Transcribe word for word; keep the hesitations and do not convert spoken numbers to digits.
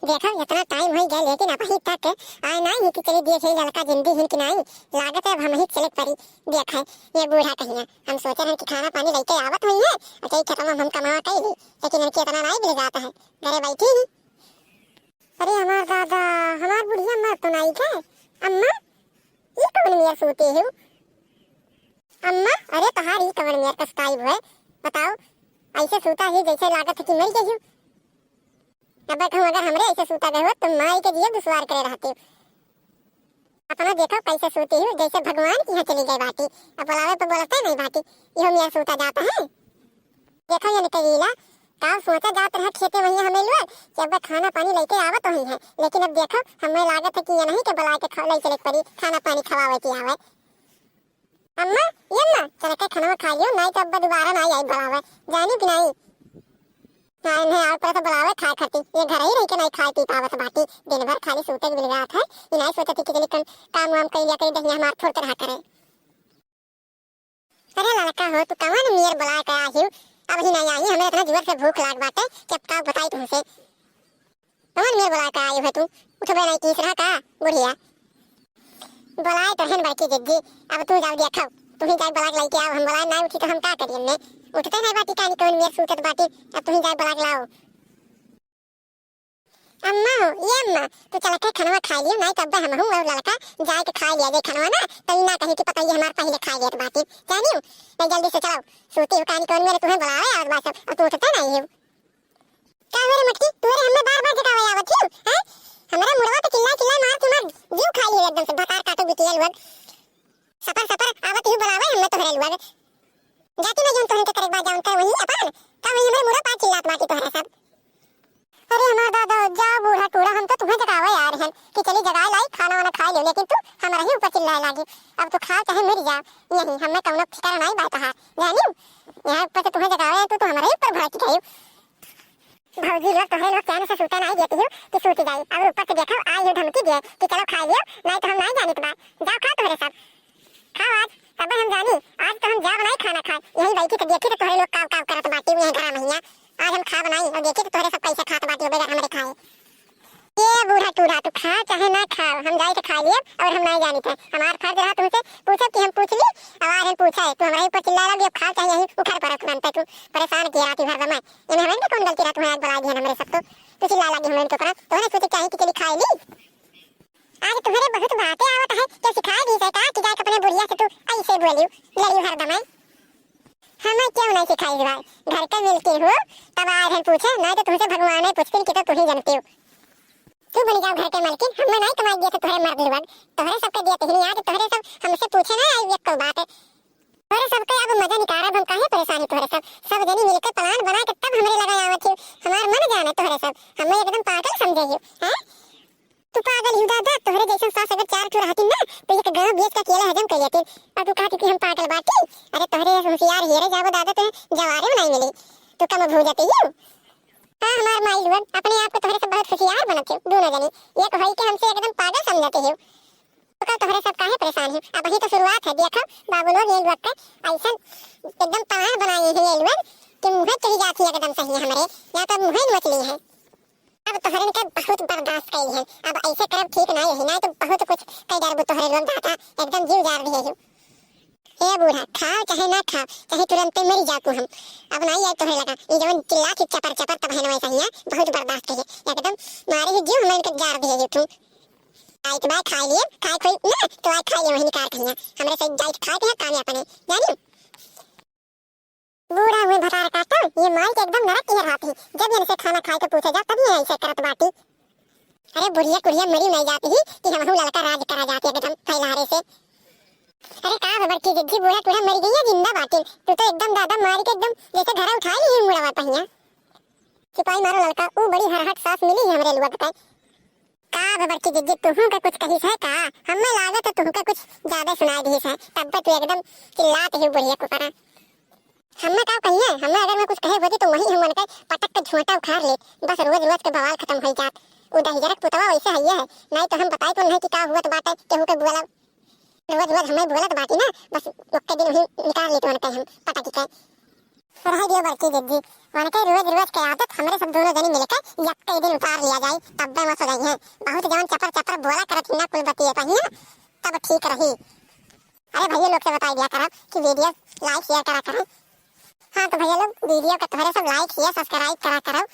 देखो, इतना टाइम होइ गया, लेकिन अबहीं तक आए नाहीं है कि चली देखे ललका जिंदी हिन कि नाहीं। लागत है अब हमहीं चले के परी। देखे, ये बूढ़ा कहिया, हम सोचे रहन कि खाना पानी लइके आवत होइहैं, और चली खेतवा में हम कमावा कइली, लेकिन इनके इतना नाहीं मिल जाता है, घरे बैठी ही। अरे हमार दादा, हमार बुढ़िया मर तो नाहीं गए। अम्मा, ई कवन मेर सूते हो? अम्मा, अरे तोहार ई कवन मेर कस्ताई हुए? बताओ, ऐसे सूता ही जैसे लागत है कि मर गई हो। अब कहूँ अगर हमरे ऐसे सूता गए हो तो माई के जिए दुश्वार करे रहती। अपना देखो कैसे सूती हो, जैसे भगवान के यहाँ चली गई बाटी। अब बुलावे पे बोलते नहीं बाटी, इहो मेर सूता जाता है। देखो ये निकलीला, का सोचा जात रहा खेते वहीं हमें लोग कि अब खाना पानी लइके आवत वहीं है, लेकिन अब देखो हमें लागत है कि ये नहीं के बुला के खा-, लई चले के पड़ी, खाना पानी खवावे के आवे। अम्मा, ये अम्मा, चल के खाना खा लियो, नहीं तो अब दोबारा नहीं आई बुलावे, जानी कि नहीं? हाँ, इन्हें और पर से बुलावे खाए खाती, ये घर ही रह के नहीं खाए पी पावत बाटी, दिन भर खाली सूते के मिल जात है, ये नहीं सोचती कि चली कन काम वाम कर लिया करी, दहिया हमार थोड़ तरह करे। अरे ललका हो, तू कवन मेर बुलाए के आई हो? अबहीं नहीं आई, हमें इतना जोर से भूख लाग बाटे कि अब का बताई तुमसे। कवन मेर बुलाए के आई हो तू? उठबे नहीं कीस रहा का, बुढ़िया? बुलाए तो हन बड़की जिज्जी, अब तू जाओ देखो, तू ही जाए बुला के लइके आओ, हम बुलाए नहीं उठी तो हम का करिए ने? उठते नहीं बाटी कानी कवन मेर सूतत बाटी, अब तू ही जाए बुला के लाओ। अम्मा हो, ये अम्मा, तू चल के खनवा खाई लियो, नहीं तब हमहू और ललका जाए के खाई लिया जे खनवा ना, तो ई ना कही कि पता ही हमार पहले खाई लेत बाटी, जानियो? नहीं जल्दी से चलो, सूती हो कानी कवन मेर तुम्हें बुलावे आवत बा सब, और तू उठते नहीं हो। का हो रे मटकी, तू रे हमें बार बार जगावे आवत हो, हैं? हमरा मुड़वा पे चिल्ला चिल्ला मार तुम्हार जीव खा लियो एकदम से, भतार काटो बिटिया लोग। सपर सपर आवत ही बुलावे हमें तोहरे लोग। जाती मैं जौन तोहन के करे बा जाऊन का वही अपन, का वही हमरे मुड़ा पार चिल्लात बाटी तोहरे सब। अरे हमार दादा, जा बूढ़ा टूढ़ा, हम तो तुम्हें जगावे आ रहे हैं कि चली जगाए लाई, खाना वाना खा लियो, लेकिन तू हमारे ही ऊपर चिल्लाए लागी। अब तू खा चाहे मर जा, यही हमें कौनो फिकर नहीं बा तोहार, जानियो? यहाँ ऊपर से तुम्हें जगावे हैं, तू तो हमारे ही ऊपर भड़क गई। भौजी लोग तोहरे लोग चैन से सूते नहीं देती हो कि सूती जाई, और ऊपर से देखो आई हो धमकी दिए कि चलो खा लियो, नहीं तो हम नहीं जानित बा। जाओ खाओ तोहरे सब। खाओ आज, तब हम जानी, आज तो हम जाब नहीं खाना खाए, यही बैठी तो देखी तो तोहरे लोग काव काव करत बाटी यही घरा महिया। आज हम खाब नहीं और देखी तो तोहरे सब कैसे खात बाटी हो बगैर हमरे खाए। ये बूढ़ा टूढ़ा, तू खा चाहे ना खा, हम जाए के खा लिए और हम नहीं जानी थे। हमार फर्ज रहा तुमसे पूछब कि हम पूछ ली, और आज हम पूछा है, तू हमारे ऊपर चिल्ला लगी, अब खा चाहे यही उखड़ पड़त बनते, तू परेशान किया रात भर में। इन्हें हमें भी कौन गलती रहा, तुम्हें आज बुला दिया हमरे सब तो, तू चिल्ला लगी हमरे के ऊपर, तोहरे सोचे चाहे कि चली खाए ली। आज तुम्हारे बहुत बातें आवत है, क्या सिखाए दी से का कि जाके अपने बुढ़िया से तू ऐसे बोलियो, लड़ियो हरदम है। हमें क्यों नहीं सिखाई बात? घर के मिलती हो, तब आए हैं पूछे, नहीं तो तुमसे भगवान है पूछती कि तो तुम ही जानती हो। तू बन जाओ घर के मालकिन, हमें नहीं कमाई दिए तो तोहरे मर्द लोग, तोहरे सबके दिए तहिनी, आज तोहरे सब हमसे पूछे ना आई एक बात। तोहरे सबके अब मजा निकालब हम, काहे परेशानी तोहरे सब, सब जनी मिलके plan बना के तब हमरे लगा आवत हो, हमार मन जाने तोहरे सब, हमें एकदम पागल समझे हो, हैं? तू पागल ही दादा, तोहरे जैसन सास अगर चार ठो रहती ना, तो एक गांव बेच के अकेला हजम कर लेती। और तू कहती कि हम पागल बाटी? अरे तोहरे होशियार हेरे जाबो दादा, तो जवारे नहीं मिली, तू कम भूल जाती हो। हाँ, हमार माई लोग, अपने आप को तोहरे सब बहुत होशियार बनत हो, दोनों जनी। एक होई के हमसे एकदम पागल समझते हो। तो कल तोहरे सब काहे परेशान हो? अबही तो शुरुआत है, देखो बाबू लोग, ये लोग के ऐसन एकदम plan बनाए हैं ये लोग कि मुँह चढ़ी जाती है एकदम सही हमरे, या तो मुँह नोच ली है। अब तोहरन के बहुत बर्दाश्त कइल है, अब ऐसे करब ठीक ना यही, ना तो बहुत कुछ कई डरबू तोहरे लोग दादा, एकदम जीव जार दिए हो। हे बूढ़ा, खाओ चाहे ना खाओ, चाहे तुरंते मरी जाकू हम, अब ना आई तोहरे लगा। ये जवन चिल्ला थी चपर चपर तब है ना वैसा ही है, बहुत बर्दाश्त कइल है, एकदम मारे ही जीव हमारे के जार दिए हो तू। आई तो बाय खाई लिए, खाए खोई ना तो आई खाई लिए वही निकाल कहिया, हमरे से जाई खाए के है काम अपने, जानी? बूढ़ा हुए भतार काटो, ये माई के एकदम नरक की रहत ही। जब इनसे खाना खाए के पूछे जाओ, तब ये ऐसे करत बाटी। अरे बुढ़िया कुढ़िया मरी नहीं जाती ही कि हमहू ललका राज करा जाती एकदम फैलारे से। अरे का बड़की जिज्जी, बूढ़ा टूढ़ा मरी गई है, जिंदा बाटी। तू तो एकदम दादा मारी के एकदम जैसे घरा उठा ली ही मुड़वा पहिया। सिपाही मारो ललका, ऊ बड़ी हरहट सास मिली है हमरे लोग के। का बड़की जिज्जी, तुहू के कुछ कहिस है का? हमें लागत है तुहू के कुछ ज्यादा सुनाई दिहिस है, तब तू एकदम चिल्लात ही बुढ़िया कुकरा। हमें का कहिए, हमें अगर मैं कुछ कहे होती तो वही हम उनके पटक के झोंटा उखाड़ ले। बस रोज रोज के बवाल खत्म हो जात। उ दहिजरक पुतवा वैसे हइये है, नहीं तो हम बताई तो नहीं कि का हुआ तो बात है, केहू के बोला। रोज रोज हमें बोलत बाटी ना, बस ओके दिन वही निकाल लेते उनके हम पटक के। रह दियो बड़की दीदी, वनके रोज रोज के आदत हमरे सब दोनों जनी मिलके यक्के दिन उतार लिया जाई, तब्बे मस हो जाई है। बहुत जवन चपर चपर बोला करत ही ना कुल बतिये पही ना, तब ठीक रही। अरे भैया लोग से बताई दिया करब कि video like share करा करब। हाँ तो भैया लोग video के तोहरे सब like share subscribe करा करब।